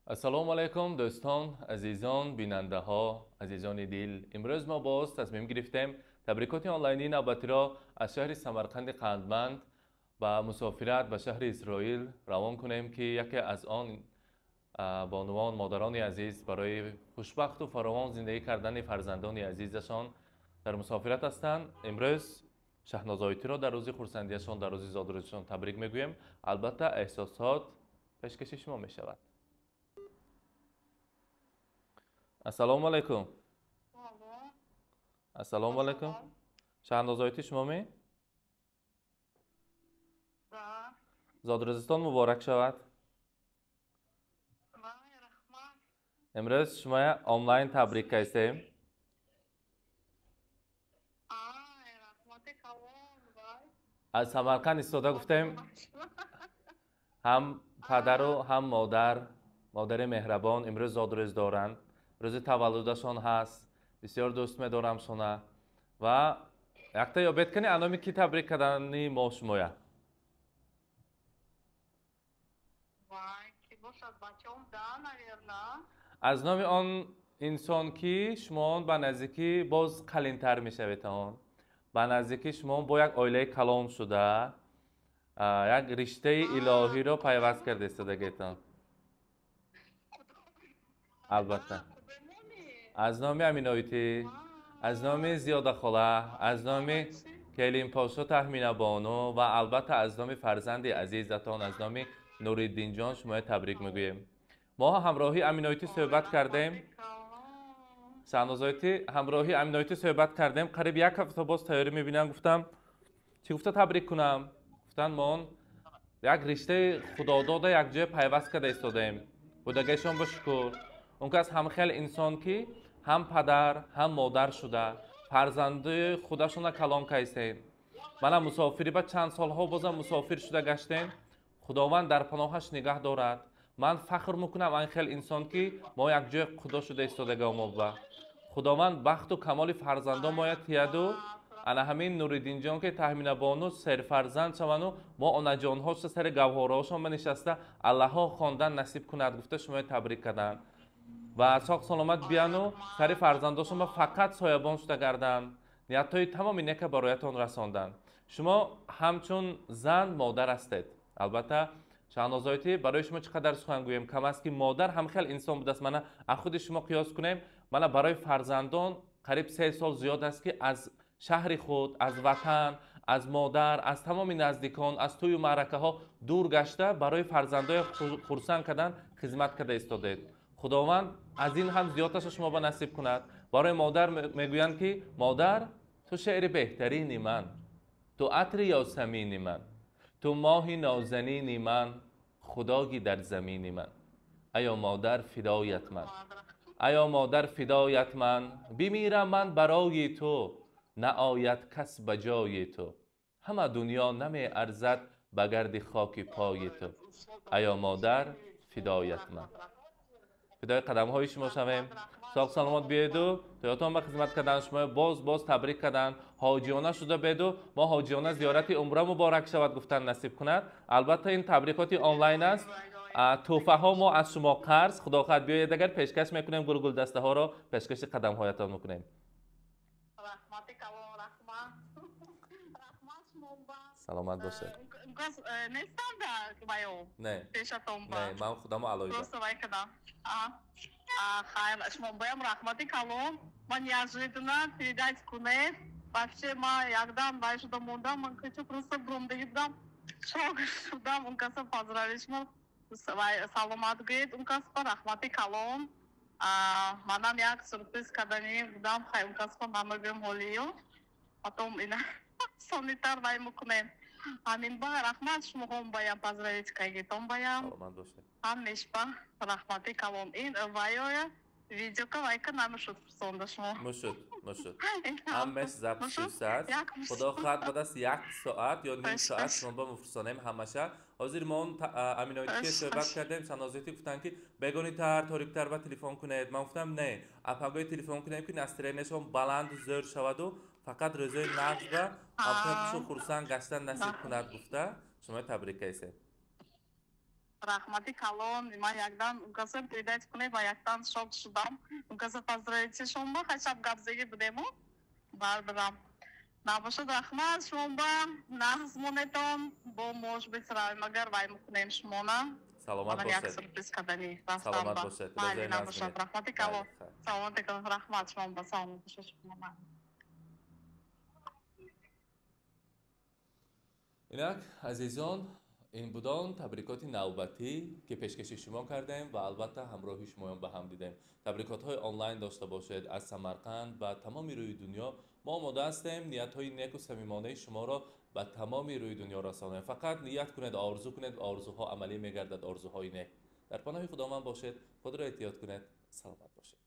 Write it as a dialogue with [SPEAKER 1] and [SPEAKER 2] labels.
[SPEAKER 1] Ассалому алайкум дӯстон, азизон, бинандаҳо, азизони дил. Имрӯз мо боз тасмим гирифтем табрикоти онлайнии навбатиро аз шаҳри Самарқанди қандбанд ба мусофират ба шаҳри Исроил равон кунем, ки яке аз он бонувон, модарони азиз барои хушбахту фаровон зиндагӣ кардани фарзандони азизашон дар мусофират ҳастанд. Имрӯз Шаҳнозоитиро дар рӯзи хурсандиашон, дар рӯзи зодрӯзашон табрик мегӯем. Албатта эҳсосот пешкаши шумо мешавад. Ассалому алайкум. Ассалому алайкум. Шаҳнозоити шумо ме? Зодрӯзатон муборак шавад. Имрӯз шумоя онлайн табрик кардем. Аз Самарқанд истода гуфтем, ҳам падару ҳам модар, модари меҳрабон имрӯз зодрӯз доранд. Рӯзи таваллудашон ҳаст. Бисёр дӯст медорам шуна. Ва якта ёбед кани аноми ки табрик кардани мо шумоя? Аз номи он инсон ки шумоон ба наздикӣ боз қалинтар мешавед, он ба наздикӣ шумоон бо як оилаи калон шуда, як риштаи илоҳиро пайваст карда истодагиетон. Албатта аз номи Аминоитӣ, аз номи Зиёдахола, аз номи Келинпошо Таҳминабону ва албатта аз номи фарзанди азизатон, аз номи Нуриддинҷон шумоя табрик мегӯем. Мо ҳамроҳи Аминоитӣ суҳбат кардем. Шаҳнозоитӣ, ҳамроҳи Аминоитӣ суҳбат кардем. Қариб як ҳафта боз тайёрӣ мебинам. Гуфтам, чӣ гуфта табрик кунам? Гуфтанд, мо он як риштаи худодода якҷоя пайваст карда истодаем. Будагашон ба шукр. Он кас ҳам хел инсон ки ҳам падар, ҳам модар шуда, фарзанди худашона калон кайсем. Мана мусофирӣ ба чанд солҳо бозам мусофир шуда гаштем. Худованд дар паноҳаш нигаҳ дорад. Ман фахр мекунам ан хел инсон ки мо якҷоя худо шуда истодагомоба. Худованд бахту камоли фарзандон мояд тияду ана ҳамин Нуриддинҷон ки Таҳминабону серфарзанд шавану мо онаҷонҳо шуда сари гавҳораҳошон нишаста аллаҳо хондан насиб кунад гуфта шумоя табрик карданд. Ва соқ саломат бияну сари фарзандошон ба фақат соябон шуда гарданд. Ниятҳои тамоми нека бароятон расонданд. Шумо ҳамчун зан модар ҳастед. Албатта Шаҳнозоитӣ, барои шумо чӣ қадар сухан гӯем кам аст, ки модар ҳам хел инсон будааст. Мана аз худи шумо қиёс кунем, мана барои фарзандон қариб 3 сол зиёд аст, ки аз шаҳри худ, аз ватан, аз модар, аз тамоми наздикон, аз тӯю маъракаҳо дур гашта барои фарзандои хурсанд кардан хизмат карда истодед. Худованд аз ин ҳам зиёдташа шумо ба насиб кунад. Барои модар мегӯянд, ки модар, ту шеъри беҳтарини ман, ту атри ёсамини ман, ту моҳи нозанини ман, худоги дар замини ман. Аё модар, фидоят ман, аё модар, фидоят ман, бимирам ман барои ту, наояд кас ба ҷои ту. Ҳама дунё намеарзад ба гарди хоки пои ту. Аё модар, фидоят ман. Фидои қадамҳои шумо шавем. Соқ саломат биеду тоётон ба хизмат кардан, шумо боз боз табрик кардан. Ҳоҷиёна шуда беду мо ҳоҷиёна зиёрати умра муборак шавад гуфтан насиб кунад. Албатта ин табрикоти онлайн аст. Тӯҳфаҳо мо аз шумо қарз, худо хоҳад биёед агар пешкаш мекунем, гулгулдастаҳоро пешкаши қадамҳоятон мекунем.
[SPEAKER 2] Раҳмати калон, раҳмат. Раҳмат шумо.
[SPEAKER 1] Саломат бошед.
[SPEAKER 2] Нестам да баё?
[SPEAKER 1] Не.
[SPEAKER 2] Пешатон ба.
[SPEAKER 1] Не, ман худамо алоҳида.
[SPEAKER 2] Просто вай кардам. Хайр, шумо баям раҳмати калон. Ман неожиданно передать кунед. Вообще ма якдам вай шуда мондам, ман хочу просто бромдаги будам. Шок шудам, он каса поздравить шумо. Саломат гӯед, он кас ба раҳмати калон. Манам як сюрприз кардани будам, хай он кас ба намегӯем ҳолию. Потом ина сонитар вай мекунем. Ҳамин ба раҳмат шумоҳом баям поздравить кагитон баям.
[SPEAKER 1] Саломат бошед.
[SPEAKER 2] Ҳамешба раҳмати калон. Ин вайоя видеока вайка намешуд фурсонда шумо.
[SPEAKER 1] Мушуд, мушуд. Ҳамаш запт шудааст. Худо хоҳад баъд аз 1 соат ё ним соат шумо ба муфурсонем ҳамаша. Ҳозир мо он Аминоитӣ ки суҳбат кардем, Шаҳнозоитӣ гуфтанд, ки бегонитар, ториктар ба телефон кунед. Ман гуфтам, не, апагои телефон кунем, ки настроениешон баланду зӯр шаваду фақат рӯзои нағз ба ҳамчунин хушу хурсанд гаштан насиб кунад гуфта шумо табрик кайсед.
[SPEAKER 2] Раҳмати калон. Ман якдан ункаса передать кунед ва якдан шок шудам. Ункаса поздравите шумо, хачаб гапзагӣ будему. Барбарам. Набошад, раҳмат шумоба, нағз монетон, бо может быть равем, агар вай мекунем шумона.
[SPEAKER 1] Саломат
[SPEAKER 2] Ман як
[SPEAKER 1] бошед.
[SPEAKER 2] сюрприз кардани.
[SPEAKER 1] Саломат бошед.
[SPEAKER 2] Майли,
[SPEAKER 1] Рӯзои
[SPEAKER 2] набошад,
[SPEAKER 1] нағз бинед.
[SPEAKER 2] Раҳмати калон.
[SPEAKER 1] Майли, хайр.
[SPEAKER 2] Саломат калон, раҳмат шумоба, саломат бошед шумо.
[SPEAKER 1] Инак, азизон, ин будон табрикоти навбатӣ, ки пешкаши шумо кардем ва албатта ҳамроҳи шумоён ба ҳам дидем. Табрикотҳои онлайн дошта бошед аз Самарқанд ба тамоми рӯи дунё. Мо омода ҳастем ниятҳои неку самимонаи шуморо ба тамоми рӯи дунё расонем. Фақат ният кунед, орзу кунед, орзуҳо амалӣ мегардад, орзуҳои нек. Дар паноҳи Худованд бошед, худро эҳтиёт кунед, саломат бошед.